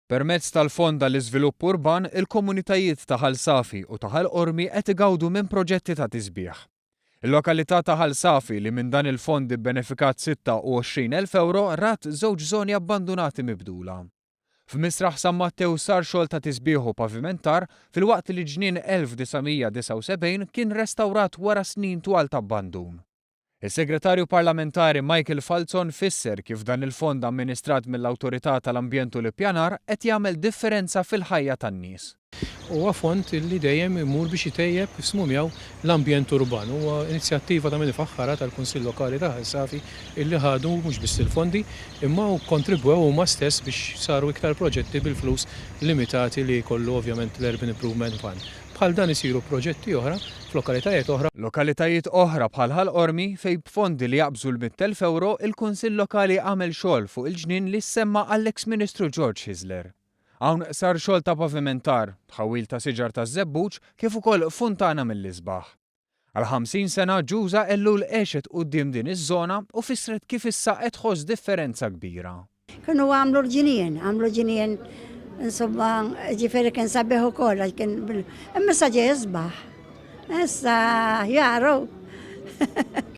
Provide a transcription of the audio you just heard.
Permezz tal-Fond għall-Iżvilupp Urban, il-komunitajiet ta' Ħal Safi u ta' Ħal Qormi qed igawdu minn proġetti ta' tisbiħ. Il-lokalità ta' Ħal Safi li minn dan il-fond ibbenefikat 26,000 ewro rat żewġ żoni abbandunati mibdula. F'Misraħ San Mattew sar xogħol ta' tisbiħ u pavimentar filwaqt li Ġnien 1979 kien restawrat wara snin twal ta' abbandun. Is-Segretarju Parlamentari Michael Falzon fisser kif dan il-fond amministrat mill-Awtorità tal-Ambjent u l-Ippjanar qed jagħmel differenza fil-ħajja tan-nies. Huwa fond li dejjem imur biex itejjeb, kif smu miegħu, l-ambjent urban. Huwa inizjattiva ta' min ifaħħarha tal-Kunsill Lokali ta' Ħal Safi illi ħadu mhux biss il-fondi imma kkontribwew huma stess biex saru iktar proġetti bil-flus limitati li jkollu ovvjament l-Urban Improvement Fund. Bħal dan isiru proġetti oħra f'lokalitajiet oħra. Lokalitajiet oħra bħal Ħal Qormi fejn b'fondi li jaqbżu l-100,000 ewro il-Kunsill Lokali għamel xogħol fuq il-ġnien li ssemma għall-eks Ministru George Hyzler. Hawn sar xogħol ta' pavimentar, tħawwil ta' siġar taż-żebbuġ kif ukoll funtana mill-isbaħ. Għal 50 sena Ġuża Ellul għexet quddiem din iż-żona u fissret kif issa qed tħoss differenza kbira. Kienu għamlu l-ġnien, għamlu ġnien, insomma, ġifieri kien sabiħ ukoll għax kien imma issa ġej isbaħ. Issa jaru.